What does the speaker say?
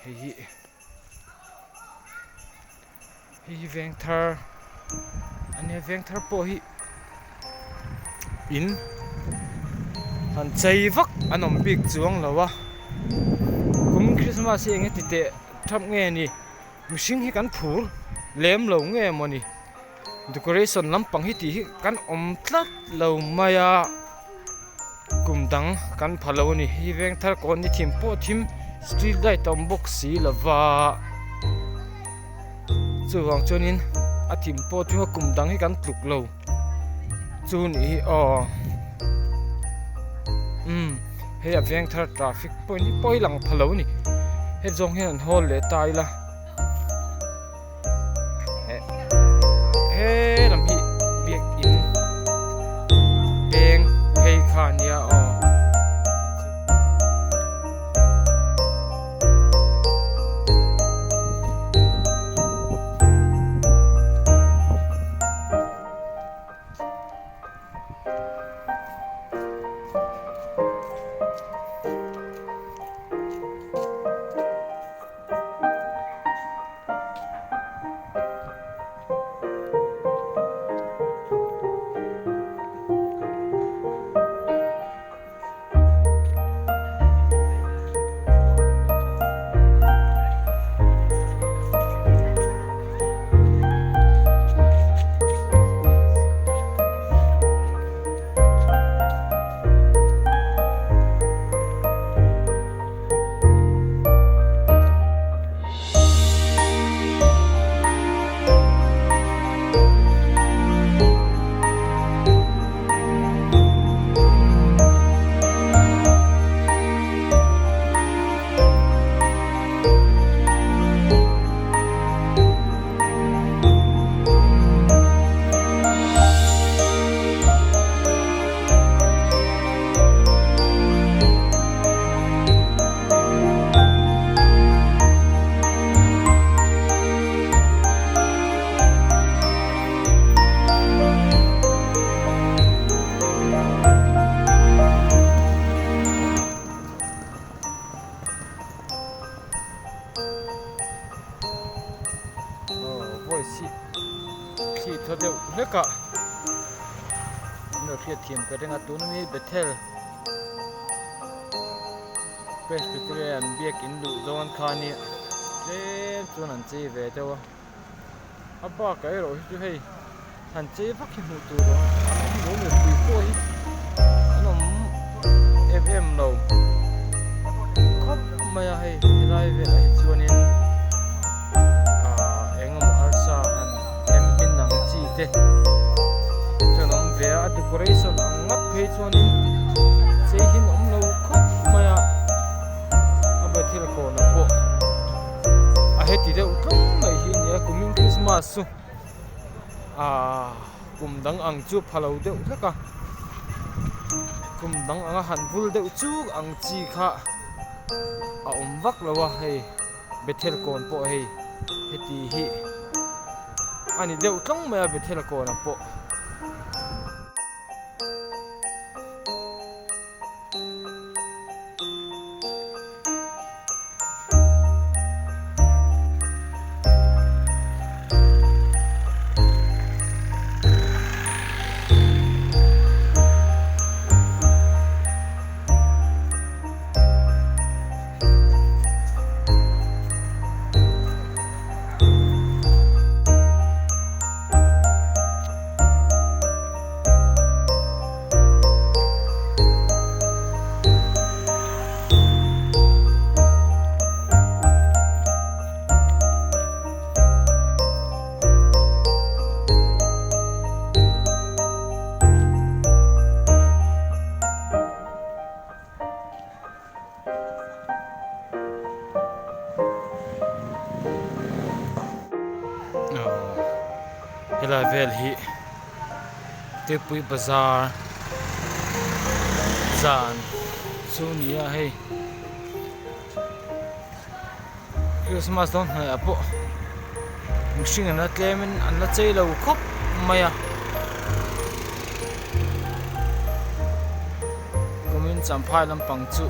Hei hi hei hi veng thar a nia veng thar pawh hi in han chei vak an awm bik chuang lo a kum krismas hi eng nge ti teh thap nge ni mihring hi kan phur lem lo nge mawni. Decoration lampang hi tih hi kan awm tlat lo mai a kum dang kan pha lo a ni hei veng thar kawn ni thim pawh thim street light a awm bawk si lo va chuvang chuanin a thim pawh thim a kum dang hi kan tluk lo chu nih hi aw umm hei a veng thar traffic point hi pawh hi lang pha lo a ni heti zawng hian an hawl leh ta ila. He lam hi biakin peng phei kha a nia aw. Voice hi thli thaw deuh hlek a an lo hriatthiam ka ring a tuna mi Bethel Presbyterian biakin luh dawn kha nia tlem chuan an chei ve deuh a a bakah erawh hi chu hei han chei vak hi hmuh tur an awm lo mipui pawh hi an awm em em lo khawp mai a hei helai velah hi chuanin ahh eng emaw arsa han hem hmin ang chi te chuan a awm ve a a decoration ang ngawt phei chuanin chei hi an awm lo khawp mai a a bethel kawnah pawh a heti deuh tlawng mai hi a ni a kumin krismas chu ahh kum dang ang chu pha lo deuh hlek a kum dang anga han vul deuh chuk ang chi kha a awm vak lo a hei. Bethel kawn pawh hei heti hi a ni deuh tlawng mai a Bethel kawnah pawh. Helai vel hi Tepui bazar zan chu a ni a hei Christmas dawn hnuaiah pawh mihring an la tlem in an la chei lo khawp mai a kumin champhai lampang chu.